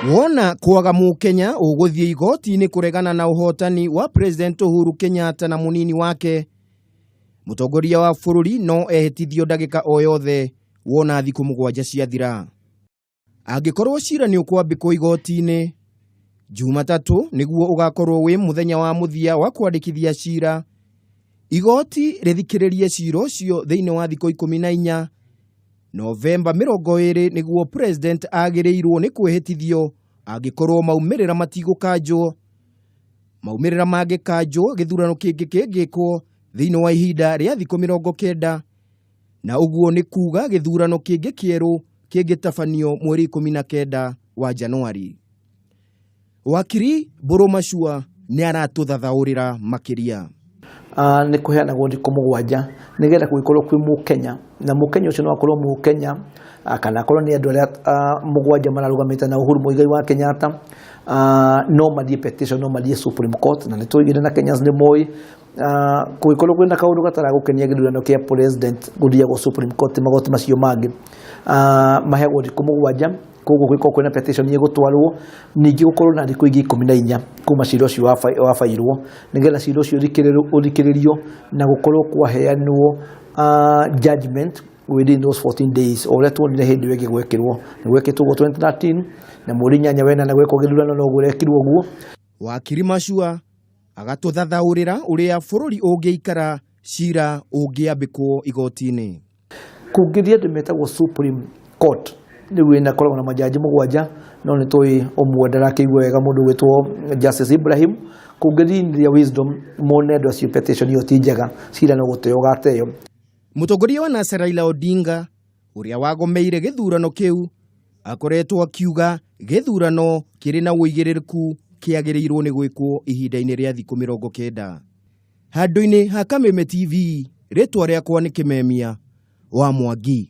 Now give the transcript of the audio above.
Wona kwaga Mũkenya ũgũthiĩ igoti-inĩ kũregana na ũhotani wa President Uhuru Kenyatta na mũnini wake, mũtongoria wa bũrũri no ehĩtithio ndagĩka o yothe wona thikũ 7 ciathira. Angĩkorwo cira nĩ ũkwambĩkwo igoti-inĩ, Jumatatũ nĩguo ũgakorwo wĩ mũthenya wa mũthia wa kwandĩkithia cira, igoti rĩthikĩrĩrie cira ũcio thĩinĩ wa thikũ 14, Novemba 20 nĩguo President agĩrĩirwo nĩ kwĩhĩtithio angĩkorwo maumĩrĩra matigũkanjwo. Maumĩrĩra mangĩkanjwo gĩthurano kĩngĩ kĩngĩkwo thĩinĩ wa ihinda rĩa thikũ 90, na ũguo nĩ kuga gĩthurano kĩngĩ kĩerũ kĩngĩtabanio mweri 19 wa Januari. Wakiri Mbũrũ Macua nĩ aratũthathaũrĩra makĩria. Nĩ kũheanagwo thikũ 7 nĩgetha kũngĩkorwo kwĩ Mũkenya, na Mũkenya ũcio no akorwo Mũkenya kana akorwo nĩ andũ arĩa 7 mararũgamĩte na Uhuru Muigai wa Kenyatta, no mathiĩ petition, no mathiĩ Supreme Court, na nĩ tũigire na Kenyans nĩ moĩ kũngĩkorwo kwĩna kaũndũ gataragũkenia gĩthurano kĩa president, gũthiagwo Supreme Court, magoti macio mangĩ maheagwo thikũ 7. Koguo gũgĩkorwo kwĩna petition ĩgũtwarwo, ningĩ gũkorwo na thikũ ingĩ 14 kuma cira ũcio wabairwo, nĩgetha cira ũcio ũthikĩrĩrio na gũkorwo kwaheanwo judgment within those 14 days. O ũrĩa tuonire hĩndĩ ĩyo ĩngĩ gwekĩrwo, nĩ gwekĩtwo ũguo 2013 na mweri 8 wena gwekwo gĩthurano noguo ũrekirwo ũguo. Wakiri Macua agatũthathaũrĩra ũrĩa bũrũri ũngĩikara cira ũngĩambĩkwo igoti-inĩ. Kũngĩthiĩ andũ metagwo Supreme Court, rĩu ĩna koragwo na majaji 7, no nĩ tũĩ ũmwe ndarakĩigua wega, mũndũ ũgwĩtwo Justice Ibrahim. Kũngĩthiĩ in their wisdom mone andũ acio petition ĩyo ti njega, cira no gũteo ũgateo. Mũtongoria wa NASA Raila Odinga ũrĩa wagomeire gĩthurano kĩu akoretwo akiuga gĩthurano kĩrĩ na ũigĩrĩrĩku kĩagĩrĩirwo nĩ gwĩkwo ihinda-inĩ rĩa thikũ 90. Handũ-inĩ ha Kameme TV, rĩtwa rĩakwa nĩ Kĩmemia wa Mwangi.